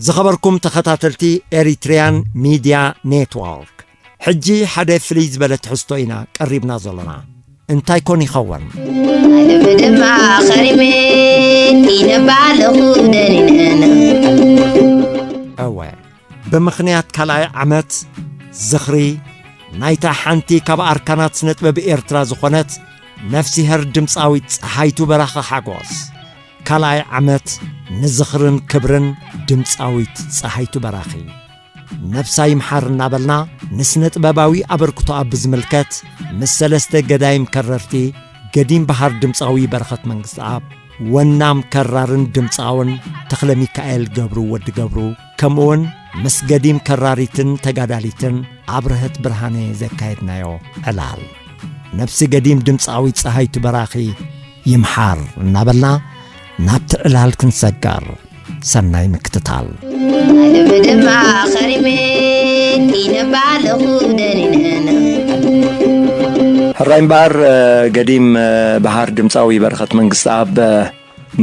ዝኸበርኩም ተኸታተልቲ ኤሪትሪያን ሚድያ ኔትወርክ፣ ሕጂ ሓደ ፍልይ ዝበለ ትሕዝቶ ኢና ቀሪብና ዘሎና። እንታይ ኮን ይኸውን? ኣልብ ድማ ኸሪመ ኢነባ ኣለኹ ደኒነን። እወ፣ ብምኽንያት ካልኣይ ዓመት ዝኽሪ ናይታ ሓንቲ ካብ ኣርካናት ስነጥበብ ኤርትራ ዝኾነት ነፍሲሄር ድምጻዊት ጸሃይቱ በራኺ ሓጎስ፣ ካልኣይ ዓመት ንዝኽርን ክብርን ድምጻዊት ጸሃይቱ በራኺ። ነብሳ ይምሓር እናበልና፣ ንስነ ጥበባዊ ኣበርክቶኣ ብዝምልከት፣ ምስ ሰለስተ ገዳይም ከረርቲ፣ ገዲም በሃር ድምጻዊ በረኸት መንግስትኣብ፣ ወናም ከራርን ድምጻውን ተኽለ ሚካኤል ገብሩ ወዲ ገብሩ፣ ከምኡውን ምስ ገዲም ከራሪትን ተጋዳሊትን ኣብርሀት ብርሃነ ዘካየድናዮ ዕላል፣ ነብሲ ገዲም ድምጻዊት ጸሃይቱ በራኺ ይምሓር እናበልና፣ ናብቲ ዕላል ክንሰገር። ሰናይ ምክትታል። ኣልብ ድማ ኸሪመ ኢነባ ኣለኹ ደኒነን። ሕራይ እምበኣር፣ እ፣ ገዲም፣ እ፣ በሃር ድምጻዊ በረኸት መንግስትኣብ፣ እ፣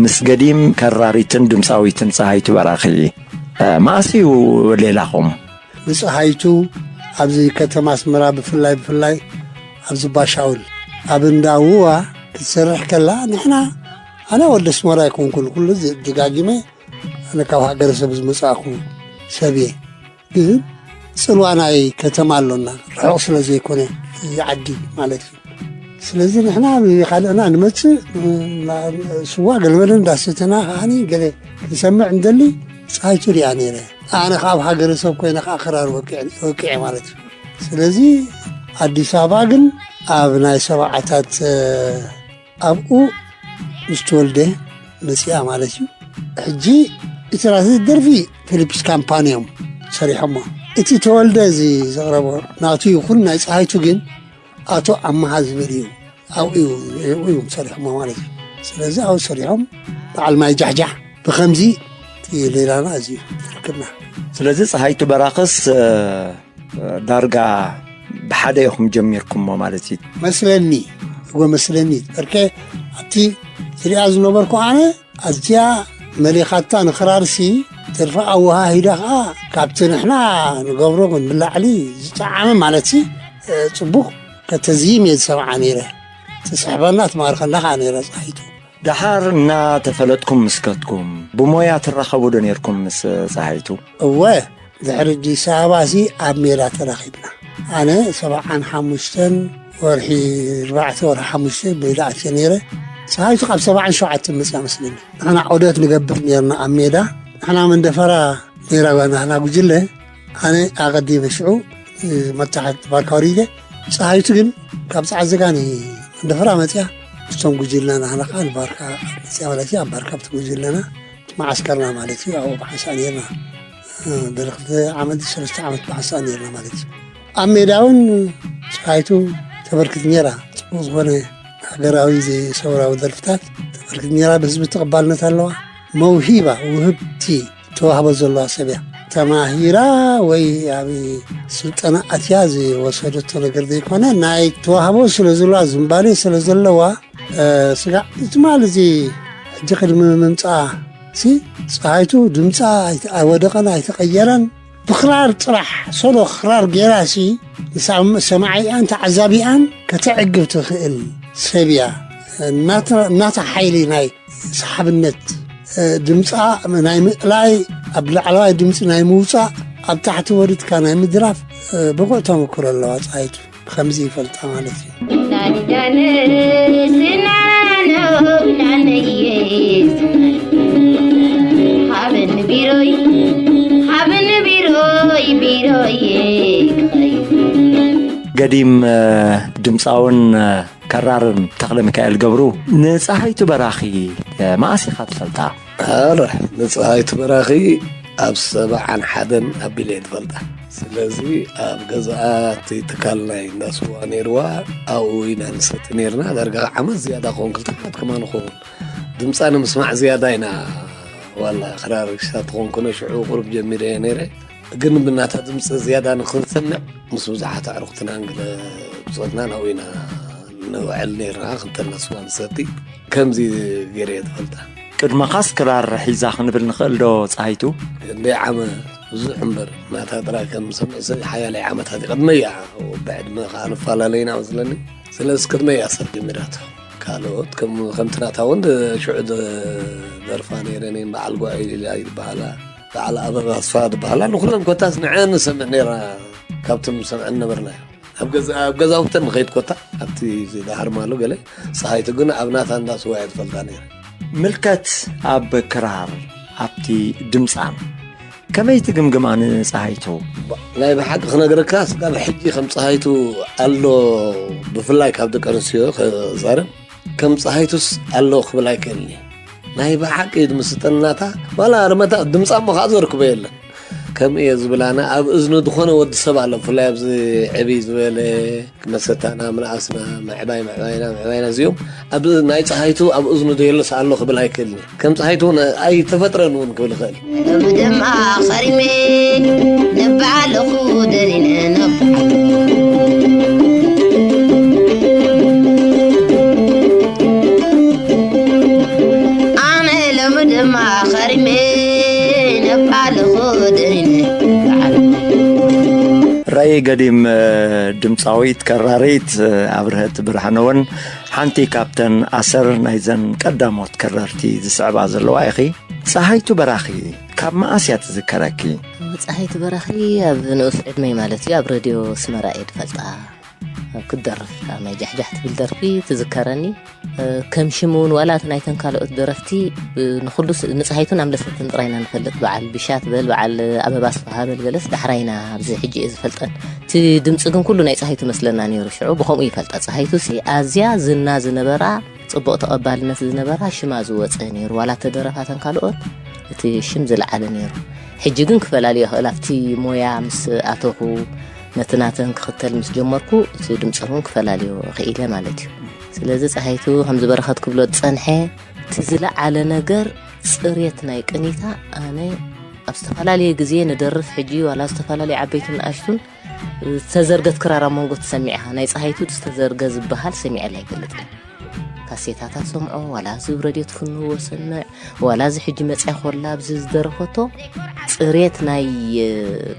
ምስ ገዲም ከራሪትን ድምጻዊትን ጸሃይቱ በራኺ፣ እ፣ መኣስ እዩ ሌላኹም? ንጸሃይቱ ኣብዚ ከተማ ኣስመራ ብፍላይ፣ ብፍላይ ኣብዚ ባሻውል ኣብ እንዳ ውዋ ክትሰርሕ ከላ፣ ንሕና፣ ኣነ ወዲ ኣስመራ ኣይኮንኩን፣ ኩሉ ዝ-፣ ደጋጊመ፣ ኣነ ካብ ሃገረሰብ ዝመጻእኩ ሰብ እየ። ግን ጽልዋ ናይ ከተማ ኣሎና፣ ርሑቕ ስለ ዘይኮነ፣ ዓዲ ማለት እዩ። ስለዚ ንሕና ብኻልእና ንመጽእ፣ ና-፣ ስዋ ገለመለ እንዳሰተና ከዓኒ ገለ ክንሰምዕ እንደሊ፣ ጸሃይቱ ሪኣ ነይረ። ኣነ ከኣ ኣብ ሃገረሰብ ኮይነ ከኣ ክራር ወቂዐ፣ ወቂዐ ማለት እዩ። ስለዚ ኣዲስ ኣበባ ግን ኣብ ናይ ሰብዓታት፣ እ፣ ኣብኡ ምስ ተወልደ መጺኣ ማለት እዩ። ሕጂ እቲ ራሲ ደርፊ ፊሊፕስ ካምፓኒ እዮም ሰሪሖሞ። እቲ ተወልደ እዚ ዘቕረቦ ናቱ ይኹን ናይ ጸሃይቱ ግን ኣቶ ኣመሃ ዝብል እዩ። ኣብኡ እዩ፣ ኣብኡ እዮም ሰሪሖሞ ማለት እዩ። ስለዚ ኣብኡ ሰሪሖም በዓል ማይ ጃሕጃሕ ብኸምዚ እቲ ሌላና እዚ እዩ ዝርክብና። ስለዚ ጸሃይቱ በራኽስ፣ እ፣ ዳርጋ ብሓደ ኢኹም ጀሚርኩሞ ማለት እዩ። መስለኒ፣ እወ መስለኒ። በርከ ኣብቲ ዝሪኣ ዝነበርኩ ኣነ ኣዝያ መሊኻታ ንኽራርሲ ደርፊ ኣወሃሂዳ ኸዓ ካብቲ ንሕና ንገብሮ ንላዕሊ ዝጠዓመ ማለትሲ፣ እ፣ ጽቡቕ ከተዝይም እየ ዝሰምዓ ነይረ። ትስሕበና ትማርከና ኸዓ ነይረ ጸሃይቱ። ደሓር እናተፈለጥኩም ምስ ከድኩም፣ ብሞያ ትራኸቡ ዶ ነይርኩም ምስ ጸሃይቱ? እወ፣ ድሕሪ ኣዲስ ኣበባሲ ኣብ ሜዳ ተራኺብና። ኣነ ሰብዓን ሓሙሽተን ወርሒ ኣርባዕተ ወርሒ ሓሙሽተ ሜዳ ኣትየ ነይረ። ጸሃይቱ ካብ ሰብዓን ሸውዓተን መጽያ መስለኒ። ንሕና ዑደት ንገብር ነይርና ኣብ ሜዳ። ንሕና መንደፈራ ነይራ ናህና ጉጅለ። ኣነ ኣቐዲመ ሽዑ፣ እ፣ መታሕት ባርካ ወሪደ። ጸሃይቱ ግን ካብ ጸዓዘጋኒ መንደፈራ መጽያ ምስቶም ጉጅለና፣ ንሕና ከኣ ንባርካ መጽያ ማለት እዩ። ኣብ ባርካ ኣብቲ ጉጅለና፣ እቲ መዓስከርና ማለት እዩ። ኣብኡ ብሓንሳእ ነይርና። እ፣ ድሕሪ ክልተ ዓመት፣ ሰለስተ ዓመት ብሓንሳእ ነይርና ማለት እዩ። ኣብ ሜዳ እውን ጸሃይቱ ተበርክት ነይራ። ጽቡቕ ዝኾነ ሃገራዊ ዘይሰውራዊ ደርፍታት ተበርክት ነይራ። ብህዝቢ ተቐባልነት ኣለዋ። መውሂባ፣ ውህብቲ ተዋህቦ ዘለዋ ሰብ እያ። ተማሂራ ወይ ኣብ ስልጠና ኣትያ ዝወሰደቶ ነገር ዘይኮነ፣ ናይ ተዋህቦ ስለ ዘለዋ፣ ዝንባሌ ስለ ዘለዋ፣ እ፣ ስጋዕ ትማል እዚ ሕጂ ቅድሚ ምምጻኣ ሲ ጸሃይቱ ድምጻ ኣይተ-፣ ኣይወደቐን ኣይተቐየረን። ብክራር ጥራሕ፣ ሶሎ ክራር ጌራ ሲ ንሳ-፣ ሰማዒኣን ተዓዛቢኣን ከተዕግብ ትኽእል ሰብ እያ። እናተ-፣ እናታ ሓይሊ ናይ ሰሓብነት፣ እ፣ ድምጻ ናይ ምእላይ፣ ኣብ ላዕለዋይ ድምጺ ናይ ምውጻእ፣ ኣብ ታሕቲ ወሪድካ ናይ ምድራፍ፣ እ፣ ብቑዕ ተመክሮ ኣለዋ ጸሃይቱ። ብኸምዚ ይፈልጣ ማለት እዩ። ናንጃነ ስናኖ ናነየ ስናይ። ሃብን ቢሮይ፣ ሃብን ቢሮይ፣ ቢሮይ ክኸይ። ገዲም፣ እ፣ ድምጻውን፣ እ፣ ከራርን ተኽለ ሚካኤል ገብሩ፣ ንጸሃይቱ በራኺ፣ እ፣ መኣስ ኢኻ ትፈልጣ? ኣረ፣ ንጸሃይቱ በራኺ ኣብ ሰብዓን ሓደን ኣቢለ እየ ዝፈልጣ። ስለዚ ኣብ ገዛኣ እቲ ትካል ናይ እንዳ ስዋ ነይርዋ፣ ኣብኡ ኢና ንሰቲ ነይርና። ዳርጋ ዓመት ዝያዳ ክኸውን፣ ክልተ ዓመት ከማን ይኸውን። ድምጻ ንምስማዕ ዝያዳ ኢና፣ ዋላ ክራር ክሳብ ትኾንኩነ ሽዑ ቁሩብ ጀሚረ እየ ነይረ። ግን ብናታ ድምጺ ዝያዳ ንኽንሰምዕ ምስ ብዙሓት ኣዕሩኽትናን ገለ ብጾትናን ኣብኡ ኢና ንውዕል ነይርና፣ ክልተና ስዋ ንሰቲ። ከምዚ ገይረ እየ ዝፈልጣ። ቅድመኻስ ክራር ሒዛ ክንብል ንኽእል ዶ ጸሃይቱ? ክንደይ ዓመ ብዙሕ እምበር፣ ናታ ጥራይ ከም ሰምዕ ሰብ ሓያለይ ዓመታት እዩ። ቅድመይ እያ፣ ብዕድመ ከኣ ንፈላለ ኢና መስለኒ። ስለዚ ቅድመይ እያ ሰብ ጀሚራቶ። ካልኦት ከም-፣ ከምቲ ናታ እውን ሽዑ ዝደርፋ ነይረን እየን። በዓል ጓዒ ሊላ ይበሃላ፣ በዓል ኣበባ ኣስፋ ዝበሃላ፣ ንኹለን ኮታስ ንዐን ንሰምዕ ነይራ፣ ካብቶም ሰምዐን ነበርና። ኣብ ገዛ-፣ ኣብ ገዛውተን ንኸይድ ኮታ፣ ኣብቲ ዝደሃር ማሉ ገለ፣ ጸሃይቱ ግን ኣብ ናታ እንዳ ስዋ እየ ዝፈልጣ ነይረ። ምልከት ኣብ ክራር፣ ኣብቲ ድምጻን፣ ከመይ ትግምግማ ንጸሃይቱ? ናይ ብሓቂ ክነግረካ፣ ስጋብ ሕጂ ከም ጸሃይቱ ኣሎ፣ ብፍላይ ካብ ደቂ ኣንስትዮ ክዛረብ፣ ከም ጸሃይቱስ ኣሎ ክብል ኣይክእልን እየ። ናይ ብሓቂ ድምስጠናታ፣ ዋላ ርመታ ድምጻ እሞ ከኣ ዘርክቦ የለን። ከምኡ እየ ዝብል ኣነ፣ ኣብ እዝኒ ዝኾነ ወዲ ሰብ ኣሎ፣ ብፍላይ ኣብዚ ዕብይ ዝበለ፣ መሰታና፣ ምንኣስና፣ ምዕባይ፣ ምዕባይና፣ ምዕባይና እዚኦም፣ ኣብ ናይ ጸሃይቱ ኣብ እዝኑ ዶ የለስ ኣሎ ክብል ኣይክእልን እየ። ከም ጸሃይቱ እውን ኣይተፈጥረን እውን ክብል እኽእል። ሎሚ ድማ ኸሪመ፣ ነባዕለኹ ደኒነ፣ ነባዕለኹ። ኣነ ሎሚ ድማ ኸሪመ፣ ነባዕለኹ ደኒነ፣ ነባዕለኹ። ራእይ ገዲም፣ ድምጻዊት ከራሪት ኣብርሀት ብርሃነ እውን ሓንቲ ካብተን ኣሰር ናይዘን ቀዳሞት ከረርቲ ዝስዕባ ዘለዋ ኢኺ። ጸሃይቱ በራኺ ካብ መኣስ እያ ትዝከረኪ? ጸሃይቱ በራኺ ኣብ ንኡስ ዕድመይ ማለት እዩ፣ ኣብ ሬድዮ ኣስመራ እየ ዝፈልጣ። ኣብ ክትደርፍ ካብ ናይ ጃሕጃሕ ትብል ደርፊ ትዝከረኒ። ከም ሽም እውን ዋላ እቲ ናይተን ካልኦት ደረፍቲ፣ ንኹሉ ስ-፣ ንጸሃይቱን ኣምለሰትን ጥራይ ኢና ንፈልጥ። በዓል ቢሻ ትበል፣ በዓል ኣበባ ኣስፍሃ በል፣ ገለስ ዳሕራይ ኢና ኣብዚ ሕጂ እየ ዝፈልጠን። እቲ ድምጺ ግን ኩሉ ናይ ጸሃይቱ መስለና ነይሩ። ሽዑ ብኸምኡ ይፈልጣ። ጸሃይቱ ሲ ኣዝያ ዝና ዝነበራ፣ ጽቡቕ ተቐባልነት ዝነበራ፣ ሽማ ዝወጸ ነይሩ። ዋላ እተደረፋተን ካልኦት እቲ ሽም ዝለዓለ ነይሩ። ሕጂ ግን ክፈላልዮ ይኽእል። ኣብቲ ሞያ ምስ ኣተኹ፣ ነቲ ናተን ክኽተል ምስ ጀመርኩ፣ እቲ ድምጸን እውን ክፈላልዮ ክኢለ ማለት እዩ። ስለዚ ጸሃይቱ ከምዚ በረኸት ክብሎ ዝጸንሐ፣ እቲ ዝለዓለ ነገር ጽሬት ናይ ቅኒታ። ኣነ ኣብ ዝተፈላለየ ግዜ ንደርፍ፣ ሕጂ ዋላ ዝተፈላለየ ዓበይትን ንኣሽቱን ዝተዘርገት ክራር ኣብ መንጎ ትሰሚዕ ኢኻ። ናይ ጸሃይቱ ዝተዘርገ ዝበሃል ሰሚዐላ ኣይፈልጥን። ካሴታታት ሰምዖ፣ ዋላ እዚ ብ ሬድዮ ትፍንዎ ሰምዕ፣ ዋላ እዚ ሕጂ መጽያ ኮላ ኣብዚ ዝደረፈቶ፣ ጽሬት ናይ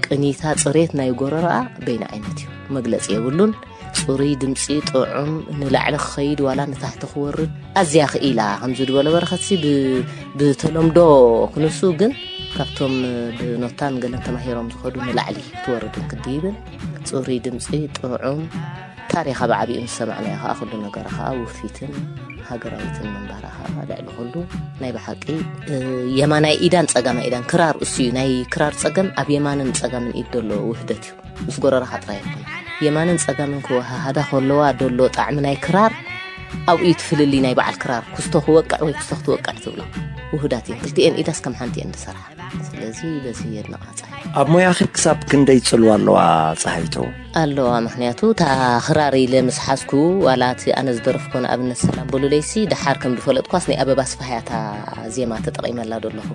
ቅኒታ፣ ጽሬት ናይ ጎረሮኣ በይኑ ዓይነት እዩ። መግለጺ የብሉን። ጽሩይ ድምጺ፣ ጥዑም፣ ንላዕሊ ክኸይድ ዋላ ንታሕቲ ክወርድ ኣዝያ ክኢላ። ከምዚ ዝበሎ በረኸትሲ ብ-፣ ብተለምዶ ክንሱ ግን ካብቶም ብኖታን ገለን ተማሂሮም ዝኸዱ ንላዕሊ ክትወርድ እንክዲ ይብል። ጽሩይ ድምጺ፣ ጥዑም፣ ታሪኻ ብዓቢኡ ምስ ሰማዕናዮ ኸኣ ኩሉ ነገራ ኸኣ ውፊትን ሃገራዊትን ምንባራ ኸኣ ልዕሊ ኩሉ ናይ ብሓቂ፣ እ፣ የማናይ ኢዳን ጸጋማይ ኢዳን ክራር እሱ እዩ። ናይ ክራር ጸገም ኣብ የማንን ጸጋምን ኢድ ዘሎ ውህደት እዩ። ምስ ጎረሮኻ ጥራይ ኣይኮነን። የማንን ጸጋምን ክወሃሃዳ ከለዋ ደሎ ጣዕሚ ናይ ክራር ኣብኡ እዩ እቲ ፍልልይ ናይ በዓል ክራር። ኩስቶ ክወቅዕ ወይ ኩስቶ ክትወቅዕ ትብሎ። ውሁዳት እየን። ክልቲኤን ኢዳስ ከም ሓንቲ እየን ዝሰርሓ። ስለዚ በዚ የድንቓ ጸሃይ። ኣብ ሞያኺ ክሳብ ክንደይ ጽልዋ ኣለዋ ጸሃይቱ? ኣለዋ፣ ምኽንያቱ እታ ክራር ኢለ ምስ ሓዝኩ፣ ዋላ እቲ ኣነ ዝደረፍኮ ንኣብነት ሰላም በሉለይሲ፣ ደሓር ከም ዝፈለጥኳስ ናይ ኣበባ ኣስፍሃ እያ እታ ዜማ ተጠቒመላ ዘለኹ።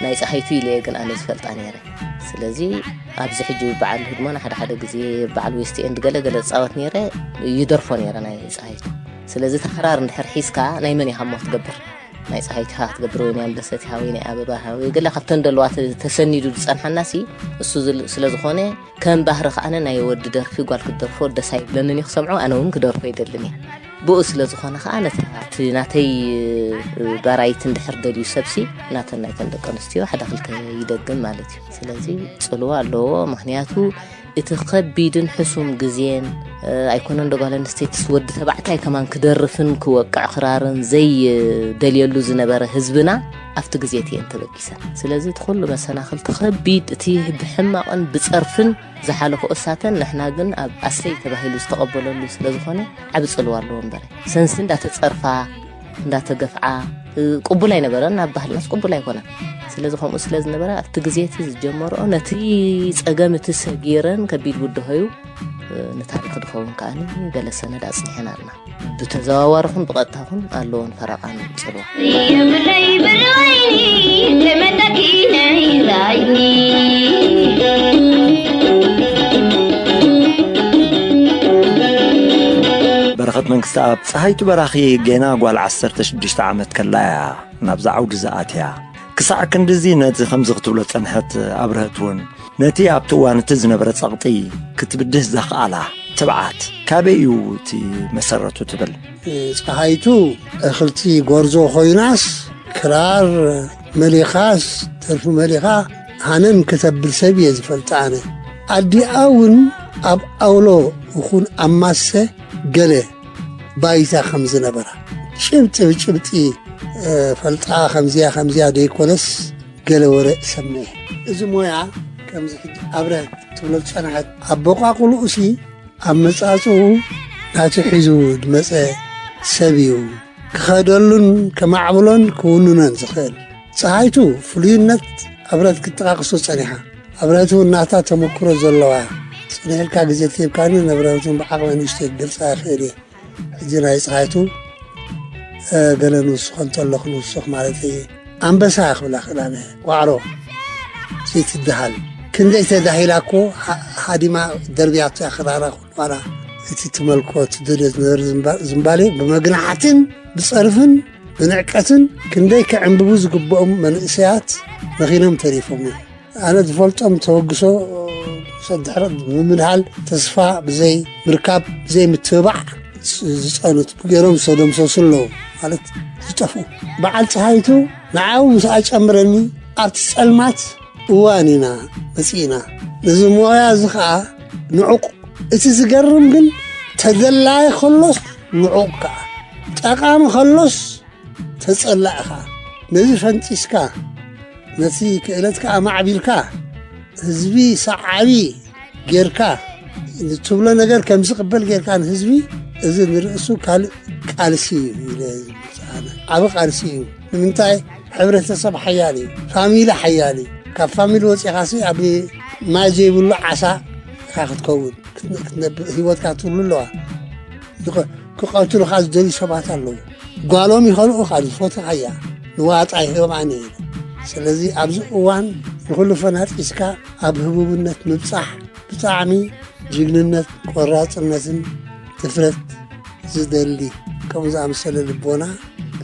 ናይ ጸሃይቱ ኢለ እየ ግን ኣነ ዝፈልጣ ነይረ። ስለዚ ኣብዚ ሕጂ በዓል ህድሞና ሓደ ሓደ ግዜ በዓል ዌስት ኤንድ ገለ ገለ ዝጻወት ነይረ፣ ይደርፎ ነይረ ናይ ጸሃይቱ። ስለዚ እታ ክራር እንድሕር ሒዝካ ናይ መን ኢኻ እሞ ክትገብር? ናይ ጸሃይቱ ኢኻ ክትገብር ወይ ናይ ኣምለሰት ኢኻ ወይ ናይ ኣበባ ኢኻ ወይ ገለ ካብተን ደለዋ ተ-፣ ተሰኒዱ ዝጸንሓናሲ እሱ ዝል-፣ ስለ ዝኾነ ከም ባህሪ ከኣነ ናይ ወዲ ደርፊ ጓል ክትደርፎ ደስ ኣይብለንን እዩ ክሰምዖ፣ ኣነ እውን ክደርፎ ኣይደልን እየ። ብኡ ስለ ዝኾነ ከኣ ነቲ፣ እቲ ናተይ፣ እ፣ ባራይት እንድሕር ደልዩ ሰብሲ ናተን ናይተን ደቂ ኣንስትዮ ሓደ ክልተ ይደግም ማለት እዩ። ስለዚ ጽልዋ ኣለዎ። ምኽንያቱ እቲ ኸቢድን ሕሱም ግዜን፣ እ፣ ኣይኮነን ዶ ጓል ኣንስተይትስ ወዲ ተባዕታይ ከማን ክደርፍን ክወቅዕ ክራርን ዘይደልየሉ ዝነበረ ህዝብና ኣብቲ ግዜ እቲ እየን ተበጊሰን። ስለዚ እቲ ኩሉ መሰናኽልቲ ኸቢድ፣ እቲ ብሕማቕን ብጸርፍን ዝሓለፎ እሳተን ንሕና ግን ኣብ ኣሰይ ተባሂሉ ዝተቐበለሉ ስለ ዝኾነ ዓቢ ጽልዋ ኣለዎ እምበር። ሰንሲ እንዳተጸርፋ፣ እንዳተገፍዓ፣ እ፣ ቅቡል ኣይነበረን፣ ኣብ ባህልናስ ቅቡል ኣይኮነን። ስለዚ ከምኡ ስለ ዝነበረ ኣብቲ ግዜ እቲ ዝጀመርኦ ነቲ ጸገም እቲ ሰጊረን ከቢድ ብድሆዩ፣ እ፣ ንታሪኽ ድኸውን ከኣ ገለ ሰነድ ኣጽኒሐን ኣለና። ብተዘዋዋሪ ኹን ብቐጥታ ኹን ኣለዎን ፈረቓን ጽልዋ። የብለይ ብሪ ወይኒ ከመደኪ ነይራይኒ። በረኸት መንግስትኣብ፣ ጸሃይቱ በራኺ ጌና ጓል ዓሰርተ ሽዱሽተ ዓመት ከላ እያ ናብዚ ዓውዲ ዝኣትያ። ክሳዕ ክንድዚ ነቲ ከምዚ ክትብሎ ጸንሐት ኣብርሀት እውን፣ ነቲ ኣብቲ እዋን እቲ ዝነበረ ጸቕጢ ክትብድህ ዘኽኣላ ትብዓት ካበይ እዩ እቲ መሰረቱ ትብል? ጸሃይቱ እኽልቲ ጎርዞ ኮይናስ፣ ክራር መሊኻስ፣ ደርፊ መሊኻ ሃነን ከተብል ሰብ እየ ዝፈልጣ ኣነ። ኣዲኣ እውን ኣብ ኣውሎ ይኹን ኣብ ማሰ ገለ ባይታ ከም ዝነበራ፣ ጭብጢ ብጭብጢ፣ እ፣ ፈልጣ ከምዚያ ከምዚያ ደይኮነስ፣ ገለ ወረ እሰምዕ። እዚ ሞያ ከምዚ ሕጂ ኣብረ ትብሎ ዝጸንሐት፣ ኣበቋቁልኡሲ ኣመጻጽኡ ናቲ ሒዙ ዝመጸ ሰብ እዩ ክኸደሉን ከማዕብሎን ክውንኖን ዝኽእል። ጸሃይቱ ፍሉይነት ኣብረት ክትጠቃቅሶ ጸኒሓ። ኣብረት እውን ናታ ተመክሮ ዘለዋ፣ ጽንሕ ኢልካ ግዜ ተሂብካኒ፣ ንኣብረትን ብዓቕመይ ንእሽተይ ክገልጻ ይኽእል እየ። ሕጂ ናይ ጸሃይቱ፣ እ፣ ገለ ንውስኽ እንተለኹ ንውስኽ ማለት እየ። ኣንበሳ ክብላ ክእላነ፣ ዋዕሮ ዘይትደሃል። ክንደይ ተዳሂላ እኮ፣ ሃ-፣ ሃዲማ ደርብያቶ እያ ክራራ ኩሉ ዋላ እቲ ትመልኮ ትደልዮ ዝነበረ ዝምባ-፣ ዝምባሌ ብመግናሕትን ብጸርፍን ብንዕቀትን ክንደይ ክዕንብቡ ዝግብኦም መንእሰያት መኺኖም ተሪፎም እዮም። ኣነ ዝፈልጦም ተበግሶ፣ ሰድሕረት ብምምድሃል፣ ተስፋ ብዘይ ምርካብ፣ ብዘይ ምትብባዕ ዝ-፣ ዝጸኑት ገይሮም ዝተደምሰሱ ኣለዉ፣ ማለት ዝጠፍኡ። በዓል ጸሃይቱ ንዓኡ ምስ ኣጨምረኒ፣ ኣብቲ ጸልማት እዋን ኢና መጺእና። ነዚ ሞያ እዚ ኸኣ ንዑቕ። እቲ ዝገርም ግን፣ ተደላዪ ከሎስ ንዑቕ ከኣ፣ ጠቓሚ ከሎስ ተጸላእኻ፣ ነዚ ፈንጢስካ፣ ነቲ ክእለትካ ኣማዕቢልካ፣ ህዝቢ ሰዓቢ ጌርካ፣ እትብሎ ነገር ከም ዝቕበል ጌርካ ንህዝቢ፣ እዚ ንርእሱ ካልእ ቃልሲ እዩ ኢለ ዝምልስ ኣነ። ዓቢ ቃልሲ እዩ። ንምንታይ? ሕብረተሰብ ሓያል እዩ። ፋሚሊ ሓያል እዩ። ካብ ፋሚሊ ወጺኻሲ ኣብ ማይ ዘይብሉ ዓሳ ኢኻ ክትከውን። ክትነ-፣ ክትነብር፣ ህይወትካ ትብሉ ኣለዋ። ዝኸ-፣ ክቐትሉኻ ዝደልዩ ሰባት ኣለዉ። ጓሎም ይኸልኡኻ፣ ዝፈትኻ እያ። ንዋጣ ይህቦም ኣነ እየ። ስለዚ ኣብዚ እዋን ንኹሉ ፈናጢስካ ኣብ ህቡብነት ምብጻሕ ብጣዕሚ ጅግንነት፣ ቆራጽነትን ድፍረት ዝደሊ፣ ከምኡ ዝኣመሰለ ልቦና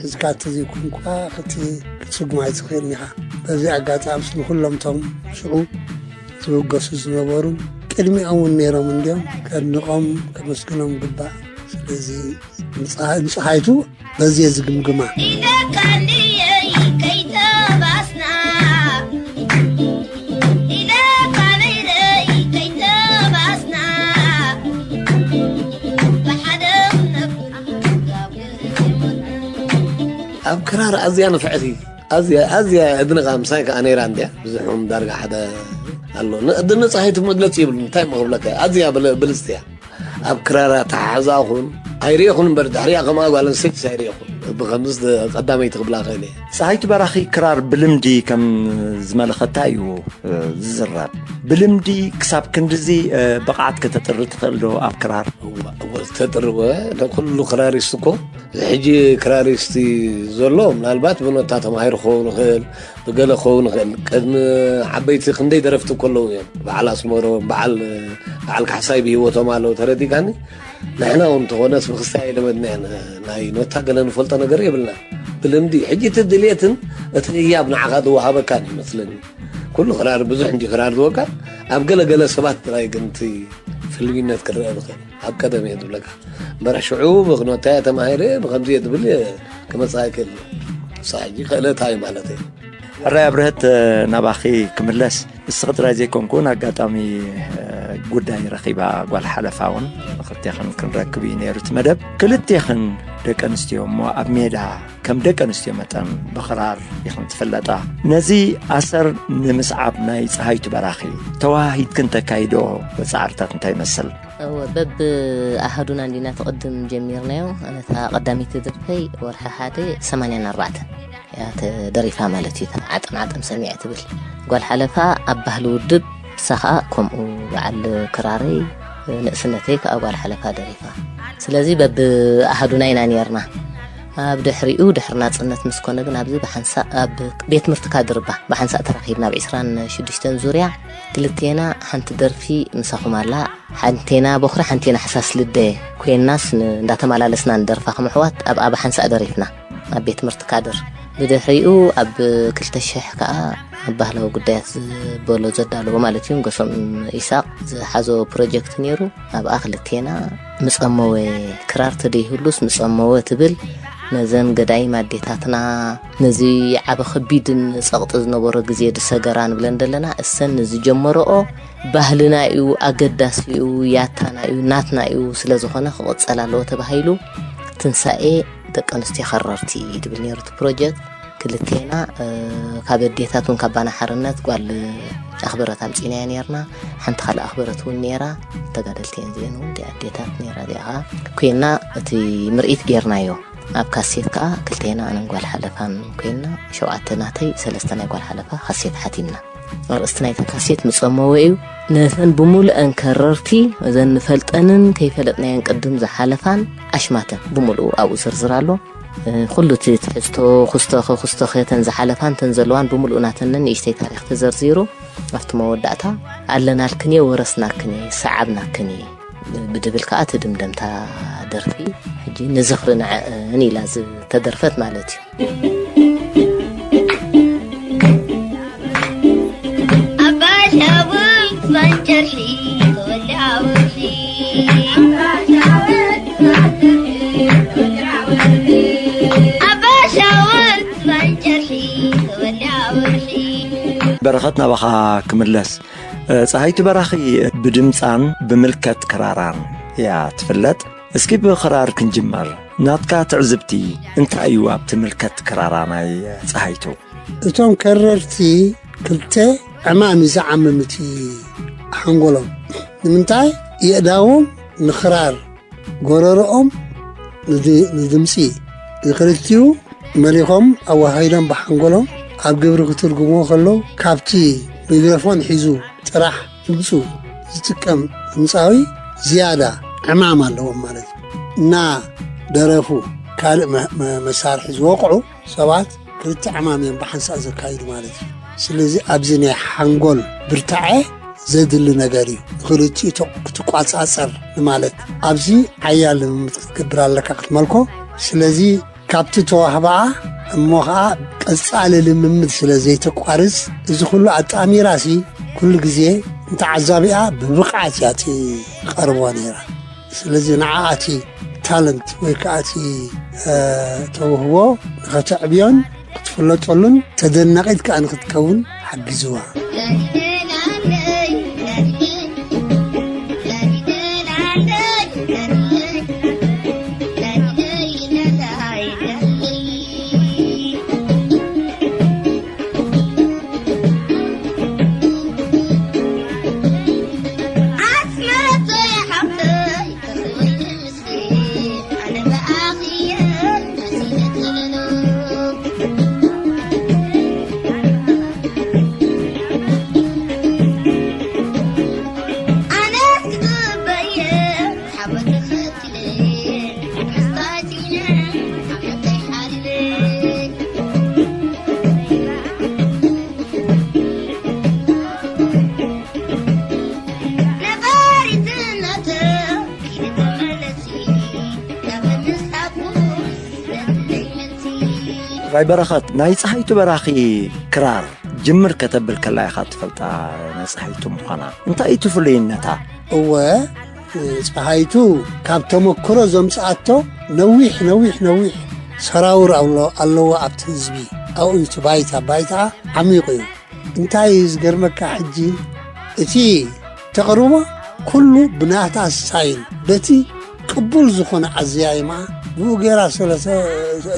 ሒዝካ እንተዘይኮንካ ክት-፣ ክትስጉም ኣይትኽእልን ኢኻ። በዚ ኣጋጣሚስ ንኹሎም እቶም ሽዑ ዝብገሱ ዝነበሩን ቅድሚኦም እውን ነይሮም እንድዮም፣ ከድንቖም ከመስግኖም ይግባእ። ስለዚ ንፀሃ-፣ ንፀሃይቱ በዚ እየ ዝግምግማ። ኢለካ እንድየይ ከይተባስና፣ ኢለካ ነይረይ ከይተባስና፣ ብሓደ ክነብር ኣብ ክራር ኣዝያ ንፍዕቲ፣ ኣዝያ፣ ኣዝያ እድንቓ ምሳይ ከኣ ነይራ እንድያ። ብዙሕ እውን ዳርጋ ሓደ ኣሎ። ን-፣ ንፀሃይቱ መግለፂ ይብሉ፣ እንታይ እሞ ክብለካ፣ ኣዝያ ብል-፣ ብልፅቲ እያ። ኣብ ክራር ኣተሓሕዛ ኹን ኣይርእኹን እምበር፣ ድሕሪኣ ከምኣ ጓል ኣንስተይቲስ ኣይርእኹን። ብኸምዚ ቀዳመይቲ ክብላ ክእል እየ። ፀሃይቱ በራኺ ክራር ብልምዲ ከም ዝመለኸታ እዩ፣ እ፣ ዝዝረብ። ብልምዲ ክሳብ ክንድዚ፣ እ፣ ብቕዓት ከተጥሪ ትኽእል ዶ ኣብ ክራር? እዋ፣ እወ፣ ዝተጥርወ ንኩሉ ክራሪስት እኮ፣ እዚ ሕጂ ክራሪስት ዘሎ ምናልባት ብኖታ ተማሂሩ ክኸውን ይኽእል፣ ብገለ ክኸውን ይኽእል። ቅድሚ ዓበይቲ ክንደይ ደረፍቲ እኮ ኣለዉ እዮም። በዓል ኣስመሮም፣ በዓል፣ በዓል ካሕሳይ ብህይወቶም ኣለዉ፣ ተረዲእካኒ? ንሕና እውን እንተኾነስ ብክስታይ ኣይለመድናዮን። ናይ ኖታ ገለ ንፈልጦ ነገር የብልናን። ብልምዲ፣ ሕጂ እቲ ድልየትን እቲ ህያብ ንዓኻ ዝወሃበካን እዩ መስለኒ። ኩሉ ክራር ብዙሕ እንዲ ክራር ዝወቅዕ፣ ኣብ ገለ ገለ ሰባት ጥራይ ግን እቲ ፍልይነት ክረአ ዝኽእል። ኣብ ቀደም እየ ዝብለካ። እምበር ሽዑ ብክኖታ እየ ተማሂረ፣ ብኸምዚ እየ ዝብል ክመጽእ ኣይክእል። ንሳ ሕጂ ክእለታ እዩ ማለት እዩ። ሕራይ ኣብርሀት፣ ናባኺ ክምለስ። ንስኺ ጥራይ ዘይኮንኩን፣ ኣጋጣሚ፣ እ፣ ጉዳይ ረኺባ ጓል ሓለፋ እውን፣ ንክልቴኽን ክንረክብ እዩ ነይሩ እቲ መደብ። ክልቴኽን ደቂ ኣንስትዮ እሞ፣ ኣብ ሜዳ ከም ደቂ ኣንስትዮ መጠን ብኽራር ኢኽን ትፍለጣ። ነዚ ኣሰር ንምስዓብ ናይ ጸሃይቱ በራኺ ተወሃሂድክን ተካይዶ ጻዕርታት እንታይ ይመስል? እወ፣ በብኣሃዱና እንዲና ትቕድም ጀሚርናዮ። ኣነ እታ ቀዳመይቲ ደርፈይ ወርሒ ሓደ ሰማንያን ኣርባዕተን እያ ተደሪፋ ማለት እዩ። እታ ዓጠም ዓጠም ሰሚዐ ትብል ጓል ሓለፋ ኣብ ባህሊ ውድብ፣ ንሳ ኸኣ ከምኡ በዓል ክራረይ ንእስነተይ ከኣ ጓል ሓለፋ ደሪፋ። ስለዚ በብኣሃዱና ኢና ኔርና። ኣብ ድሕሪኡ፣ ድሕሪ ናጽነት ምስ ኮነ ግን፣ ኣብዚ ብሓንሳእ ኣብ ቤት ትምህርቲ ካድር እባ ብሓንሳእ ተራኺብና። ኣብ ዕስራን ሽዱሽተን ዙርያ ክልቴና ሓንቲ ደርፊ ምሳኹም ኣላ። ሓንቴና ቦኽሪ፣ ሓንቴና ሕሳስ ልደ ኮይንናስ፣ ን-፣ እንዳተመላለስና ንደርፋ ከም ኣሕዋት ኣብ፣ ኣብ ሓንሳእ ደሪፍና ኣብ ቤት ትምህርቲ ካድር። ብድሕሪኡ ኣብ ክልተ ሽሕ ከኣ ኣብ ባህላዊ ጉዳያት ዝበሎ ዘዳለዎ ማለት እዩ፣ ገሶም ኢሳቕ ዝሓዞ ፕሮጀክት ነይሩ። ኣብኣ ክልቴና ምጸመወ፣ ክራር ተደይህሉስ ምጸመወ ትብል፣ ነዘን ገዳይም ኣዴታትና፣ ነዚ ዓቢ ከቢድን ጸቕጢ ዝነበሮ ግዜ ድሰገራ ንብለን ዘለና፣ እሰን ንዝጀመረኦ ባህልና እዩ፣ ኣገዳሲ እዩ፣ ያታና እዩ፣ ናትና እዩ፣ ስለ ዝኾነ ክቕጸል ኣለዎ ተባሂሉ፣ ትንሳኤ ደቂ ኣንስትዮ ከረርቲ ድብል ነይሩ እቲ ፕሮጀክት። ክልቴና፣ እ፣ ካብ ኣዴታት እውን ካባና ሓርነት ጓል ኣኽበረት ኣምጺእናያ ነይርና። ሓንቲ ካልእ ኣኽበረት እውን ነይራ። ተጋደልቲ እየን እዚአን እውን፣ እቲኣ ኣዴታት ነይራ፣ እዚኣ ኸዓ ኮይና እቲ ምርኢት ጌርናዮ። ኣብ ካሴት ከኣ ክልቴና፣ ኣነን ጓል ሓለፋን ኮይና፣ ሸውዓተ ናተይ፣ ሰለስተ ናይ ጓል ሓለፋ ካሴት ሓቲምና። ኣርእስቲ ናይታ ካሴት ምጸመወ እዩ። ነተን ብምሉአን ከረርቲ፣ እዘን ንፈልጠንን ከይፈለጥናየን ቅድም ዝሓለፋን ኣሽማተን ብምሉኡ ኣብኡ ዝርዝር ኣሎ። እ፣ ኩሉ እቲ ትሕዝቶ፣ ኩስቶኸ፣ ኩስቶኸ፣ ተን ዝሓለፋን ተን ዘለዋን ብምሉኡ ናተንን ንእሽተይ ታሪኽ ተዘርዚሩ፣ ኣብቲ መወዳእታ፣ ኣለናልክን እየ፣ ወረስናክን እየ፣ ሰዓብናክን እየ ብድብል ከኣ እቲ ድምደምታ ደርፊ፣ ሕጂ ንዝኽሪ ንዐእን ኢላ ዝተደርፈት ማለት እዩ። ኣባ ሻውል ባንጨርሒ ተወልደ ኣውርሒ። ኣባ ሻውል ባንጨርሒ ተወልደ ኣውርሒ። በረኸት፣ ናባኻ ክምለስ። እ፣ ጸሃይቱ በራኺ ብድምጻን ብምልከት ክራራን እያ ትፍለጥ። እስኪ ብኽራር ክንጅመር። ናትካ ትዕዝብቲ እንታይ እዩ ኣብቲ ምልከት ክራራ ናይ ጸሃይቱ? እቶም ከረርቲ ክልተ ዕማም እዩ ዝዓምም እቲ ሓንጎሎም። ንምንታይ? የእዳዎም ንኽራር፣ ጎረሮኦም ንድ-፣ ንድምጺ፣ ንክልቲኡ መሊኾም ኣወሃሂዶም ብሓንጎሎም ኣብ ግብሪ ክትርጉምዎ ከለዉ፣ ካብቲ ሚክሮፎን ሒዙ ጥራሕ ድምጹ ዝጥቀም ድምጻዊ ዝያዳ ዕማም ኣለዎም ማለት እዩ። እናደረፉ ካልእ መ-፣ መ-፣ መሳርሒ ዝወቕዑ ሰባት ክልተ ዕማም እዮም ብሓንሳእ ዘካይዱ ማለት እዩ። ስለዚ ኣብዚ ናይ ሓንጎል ብርታዐ ዘድሊ ነገር እዩ። ንክልቲኡ ተ-፣ ክትቋጻጸር ንማለት ኣብዚ ሓያል ልምምድ ክትገብር ኣለካ ክትመልኮ። ስለዚ ካብቲ ተዋህባኣ እሞ ኸዓ ቀጻሊ ልምምድ ስለ ዘይተቋርጽ፣ እዚ ኩሉ ኣጣሚራሲ ኩሉ ግዜ ንተዓዛቢኣ ብብቕዓት እያ ትቐርቦ ነይራ። ስለዚ ንዓኣ እቲ ታለንት ወይ ከዓ እቲ፣ እ፣ ተውህቦ ንኸተዕብዮን ክትፍለጠሉን ተደናቒት ከዓ ንክትከውን ሓጊዝዋ። ራይ በረኸት፣ ናይ ጸሃይቱ በራኺ ክራር ጅምር ከተብል ከላ ኢኻ ትፈልጣ፣ ናይ ጸሃይቱ ምዃና። እንታይ እዩ እቲ ፍሉይነታ? እወ፣ ጸሃይቱ ካብ ተመክሮ ዘምጽኣቶ ነዊሕ፣ ነዊሕ፣ ነዊሕ ሰራውር ኣሎ-፣ ኣለዎ ኣብቲ ህዝቢ። ኣብኡ እዩ እቲ ባይታ፣ ባይታ ዓሚቑ እዩ። እንታይ እዩ ዝገርመካ፣ ሕጂ እቲ ተቕርቦ ኩሉ ብናታ ስታይል፣ በቲ ቅቡል ዝኾነ ኣዘያይማ ብኡ ገይራ ስለ ተ-፣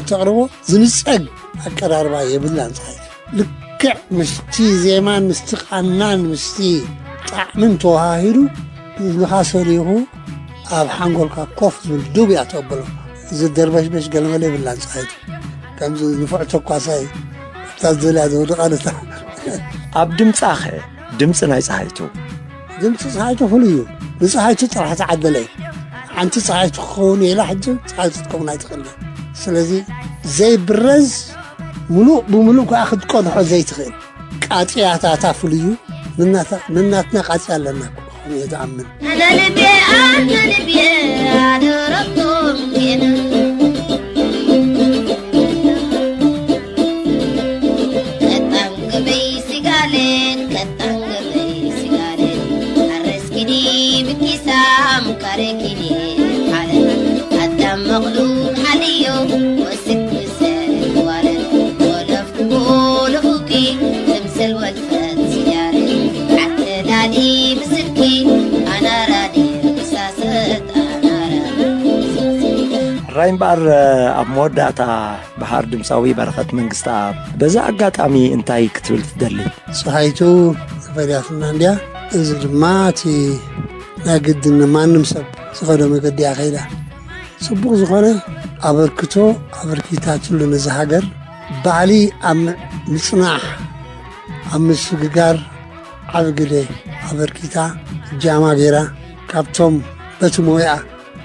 ተቕርቦ ዝንጸግ ኣቀራርባ የብላን ጸሃይቱ። ልክዕ ምስቲ ዜማን ምስቲ ቃናን ምስቲ ጣዕምን ተዋሃሂዱ ንኻ ሰሊኹ ኣብ ሓንጎልካ ኮፍ ዝብል ዱብ እያ ተብሎ። እዚ ደርበሽበሽ ገለመለ የብላን ጸሃይቱ። ከምዚ ንፉዕ ተኳሳይ እታ ዝደልያ ዘውድቓ ነታ። ኣብ ድምጻኸ? ድምጺ ናይ ጸሃይቱ? ድምጺ ጸሃይቱ ፍሉይ እዩ። ንጸሃይቱ ጥራሕ ዝዓደለ እዩ። ሓንቲ ጸሃይቱ ክኸውን ኢላ ሕጂ ጸሃይቱ ክትከውን ኣይትኽእልን። ስለዚ ዘይብረዝ፣ ምሉእ ብምሉእ ከዓ ክትቀድሖ ዘይትኽእል ቃጽያታታ ፍሉዩ። ንናትና ቃጽያ ኣለና እኮ፣ ከምኡ እየ ዝኣምን። ኣነ ልቤ፣ ኣነ ልቤ ኣደረቶም ጌና። ቀጣን ገበይ ስጋሌን፣ ቀጣን ገበይ ስጋሌን። ኣረስኪኒ ብኪሳም ካረኪኒ ሓለ። ኣዳም መቕሉ ሓልዮ ወስክ ምሰል ዋለ። ወለፍኩ ልኹኪ ትምስል ወልፈት ስያረ። ሓተዳዲ ብስልኪ ኣናራዲ ክሳሰት ኣናራ። ሕራይ እምበኣር፣ ኣብ መወዳእታ በሃር ድምፃዊ በረኸት መንግስተኣብ፣ በዚ ኣጋጣሚ እንታይ ክትብል ትደሊ? ፀሃይቱ ተፈርያትና እንድያ። እዚ ድማ እቲ ናይ ግድን ማንም ሰብ ዝኸዶ መገዲ እያ ከይዳ። ጽቡቕ ዝኾነ ኣበርክቶ ኣበርኪታትሉ ነዚ ሃገር። ባህሊ ኣብ ምጽናሕ፣ ኣብ ምስግጋር ዓቢ ግደ ኣበርኪታ፣ እጃማ ገይራ፣ ካብቶም በቲ ሞያ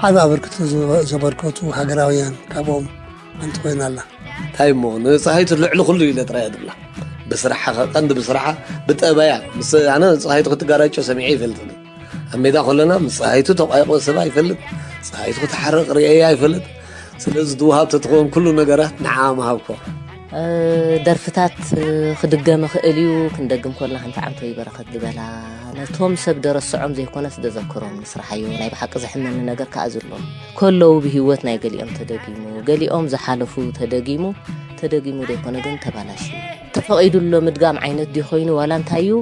ዓቢ ኣበርክቶ ዘበ-፣ ዘበርከቱ ሃገራውያን ካብኦም ሓንቲ ኮይና ኣላ። እንታይ እሞ፣ ንፀሃይቱ ልዕሊ ኩሉ ኢለ ጥራይ እያ ዝብላ። ብስራሓ ኸ-፣ ቀንዲ ብስራሓ፣ ብጠባያ። ምስ ኣነ ፀሃይቱ ክትጋራጮ ሰሚዐ ይፈልጥን። ኣብ ሜዳ ከለና ምስ ፀሃይቱ ተቋይቆ ሰብ ኣይፈልጥ፣ ፀሃይቱ ክትሓርቕ ርእየ ኣይፈልጥ። ስለዚ ትወሃብ ተትኸውን ኩሉ ነገራት ንዓ ምሃብኮ። እ፣ ደርፍታት፣ እ፣ ክድገም ይኽእል እዩ። ክንደግም ከለና ከምቲ ዓንተወይ በረኸት ዝበላ፣ ነቶም ሰብ ደረስዖም ዘይኮነስ ደዘክሮም ንስርሓዮ። ናይ ብሓቂ ዘሕመኒ ነገር ከኣ ዘሎ፣ ከለዉ ብህይወት ናይ ገሊኦም ተደጊሙ፣ ገሊኦም ዝሓለፉ ተደጊሙ፣ ተደጊሙ ዘይኮነ ግን ተባላሽዩ። ተፈቒዱሎ ምድጋም ዓይነት ድዩ ኮይኑ ዋላ እንታይ እዩ?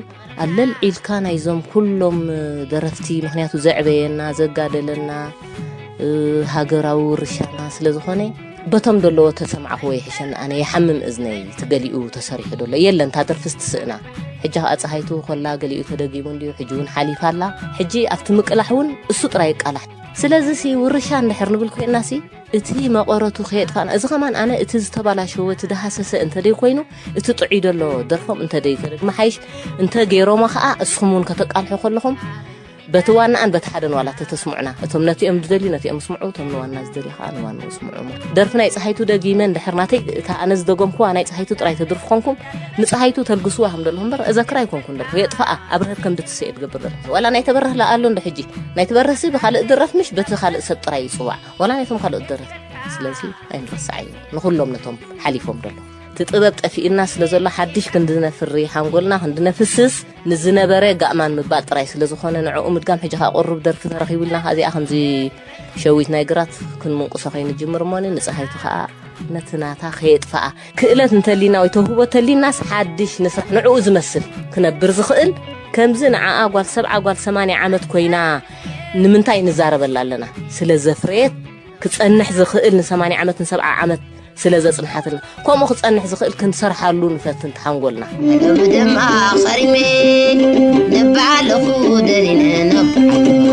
ኣለል ዒልካ ናይዞም ኩሎም ደረፍቲ፣ ምኽንያቱ ዘዕበየና፣ ዘጋደለና፣ እ፣ ሃገራዊ ውርሻና ስለ ዝኾነ፣ በቶም ደለዎ ተሰማዕኽዎ ይሕሸኒ ኣነ፣ ይሓምም እዝነይ፣ እቲ ገሊኡ ተሰሪሑ ደሎ የለን፣ እታ ደርፍስ ትስእና። ሕጂ ኸኣ ጸሃይቱ ኮላ ገሊኡ ተደጊሙ እንድዩ፣ ሕጂ እውን ሓሊፋ ኣላ። ሕጂ ኣብቲ ምቅላሕ እውን እሱ ጥራይ ይቃላሕ። ስለዚ ሲ ውርሻ እንድሕር ንብል ኮይንና ሲ፣ እቲ መቐረቱ ከየጥፋእና፣ እዚ ኸማን ኣነ እቲ ዝተባላሸወ፣ እቲ ደሃሰሰ እንተ ደይ ኮይኑ፣ እቲ ጥዑይ ደሎ ደርፎም እንተ ደይ ተደግመ ሓይሽ፣ እንተ ገይሮሞ ኸኣ እስኹም እውን ከተቃልሑ ከለኹም፣ በቲ ዋናኣን በቲ ሓደን ዋላ ተተስምዑና፣ እቶም ነቲኦም ዝደልዩ ነቲኦም ስምዑ፣ እቶም ንዋና ዝደልዩ ኸኣ ንዋንኡ ስምዑ። ደርፊ ናይ ጸሃይቱ ደጊመ እንድሕር ናተይ፣ እታ ኣነ ዝደገምኩዋ ናይ ጸሃይቱ ጥራይ ተድርፉ ኾንኩም፣ ንጸሃይቱ ተልግስዋ ከም ደለኹም እምበር፣ እዘክራ ኣይኮንኩን ደርፊ፣ የጥፍኣ፣ ኣብርሀት ከም ድትስእ እየ ትገብር ደርፊ። ዋላ ናይ ተበረህ ለኣሉ እንዶ ሕጂ፣ ናይ ትበረህሲ ብኻልእ ድረፍ ምሽ በቲ ካልእ ሰብ ጥራይ ይጽዋዕ። ዋላ ናይቶም ካልኦት ደረፍቲ። ስለዚ ኣይንረስዓዮ ንኹሎም ነቶም ሓሊፎም ደለዉ። እቲ ጥበብ ጠፊእና ስለ ዘሎ ሓድሽ ክንድነፍሪ፣ ሓንጎልና ክንድነፍስስ ንዝነበረ ጋእማን ምባል ጥራይ ስለ ዝኾነ ንዕኡ ምድጋም። ሕጂ ከኣ ቁሩብ ደርፊ ተረኺቡ ኢልና ከኣ እዚኣ ከምዚ ሸዊት ናይ ግራት ክንምንቁሶ ከይንጅምር እሞኒ ንጸሃይቱ ከኣ ነቲ ናታ ከየጥፍኣ ክእለት እንተሊና ወይ ተውህቦ ተሊናስ ሓድሽ ንስራሕ ንዕኡ ዝመስል ክነብር ዝኽእል ከምዚ ንዓኣ ጓል ሰብዓ ጓል ሰማንያ ዓመት ኮይና ንምንታይ ንዛረበላ ኣለና? ስለ ዘፍረየት ክጸንሕ ዝኽእል ንሰማንያ ዓመት ንሰብዓ ዓመት ስለ ዘጽንሓትና፣ ከምኡ ክጸንሕ ዝኽእል ክንሰርሓሉ ንፈትን ተሓንጎልና። ደም ደም ኣኸሪሜ ነብዓለኹ ደሊነ ነብዓለኹ